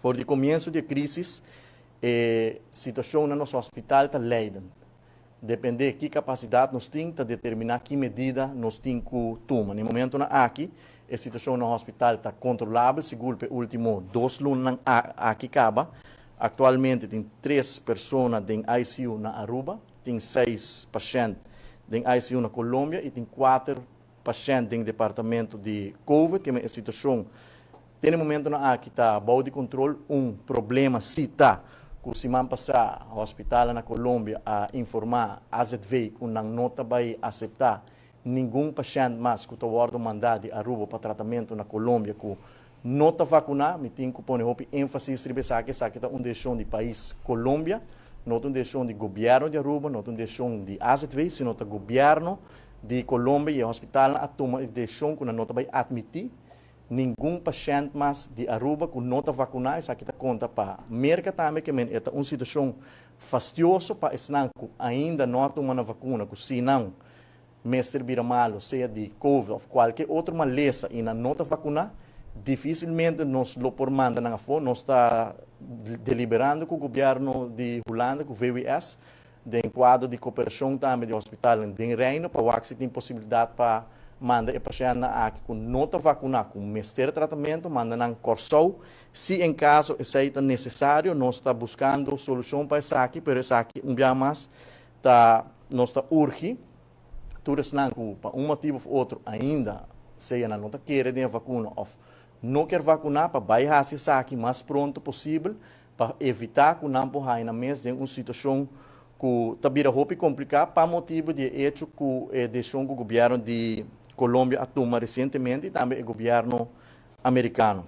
For di komienso di e krísis, e situashon na nos hospital ta leidend. Dependé ki kapasidat nos tin ta determiná ki medida nos tin ku tuma. Na e momentonan aki e situashon na hospital ta kontrolabel, sigur pa e último 2 lunanan aki kaba. Aktualmente tin 3 persona den ICU na Aruba, tin 6 pashènt den ICU na Colombia i tin 4 pashènt den departamento di Covid. Keme e situashon te na e momentonan aki ta bou di kontrol. Un problema si ta ku siman pasá hospitalnan na Colombia a informá AZV ku nan no ta bai aseptá ningun pashènt mas ku ta wòrdu mandá di Aruba pa tratamentu na Colombia ku no ta vakuná. Mi tin ku pone hopi énfasis riba esaki. Esaki ta un desishon di pais Colombia, no ta un desishon di gobièrnu di Aruba, no ta un desishon di AZV, sino ta gobièrnu di Colombia i e hospitalnan a tuma e desishon ku nan no ta bai atmití ningun pashènt mas di Aruba ku no ta vakuná. Esaki ta konta pa Merka tambe, ke men e ta un situashon fastioso pa esnan ku ainda no a tuma nan vakuna, ku si nan mester bira malu, sea di Covid òf kualke otro malesa i nan no ta vakuná, difísilmente nos lo por manda nan afó. Nos ta deliberando ku gobièrnu di Hulanda, ku VWS, den kuadro di koperashon tambe di hospitalnan den Reino pa wak si tin posibilidat pa manda e pashèntnan aki ku no ta vakuná, ku mester tratamentu, manda nan Kòrsou. Si en kaso esei ta nesesario, nos ta buskando solushon pa esaki, pero esaki un bia mas ta nos ta urgi tur esnan ku pa un motibu òf otro ainda sea nan no ta kere den e vakuna òf no kier vakuná pa bai hasi esaki mas pronto posibel pa evitá ku nan por haña nan mes den un situashon ku ta bira hopi kompliká pa motibu di e echo ku e desishon ku gobièrnu di Colombia a tuma resientemente i tambe e gobièrnu amerikano.